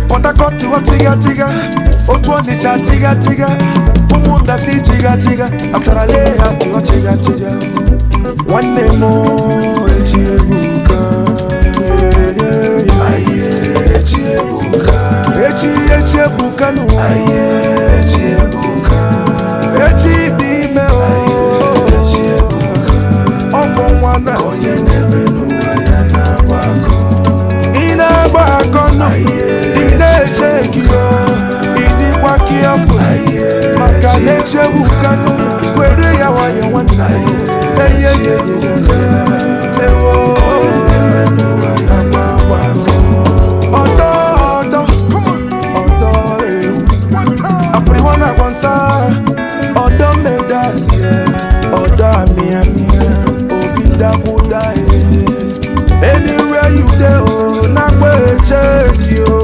Port Harcourt tiga tiga, otu Ọnịcha tiga tiga, ụmụnda si tiga tiga, apụtara lee ha tụọ tiga tiga. Nwanne m o, echi ebuka. Echi ebuka. Echi echi ebuka n'ụwa. Echi ebuka. Echi dị ime o. Echi ebuka. Ọkwọ nwa na Onye na-eme n'ụwa ya na-agba akọ. Ị na-agba akọ nụ, ị na-eche gị o, ị dịkwa kiafụ maka na echi ebuka nụ, were ya nwayọ nwanne. Eye ye ewo. Na-eme n'ụwa ya na-agba akọ. Ọdọ ọdọ, ọdọ ewu. Apụrịwa na agwansa, ọdọ mmedasi, ọdọ amị amị, obi dakwuda e. Anywhere you dey o, na-agba eche gị o.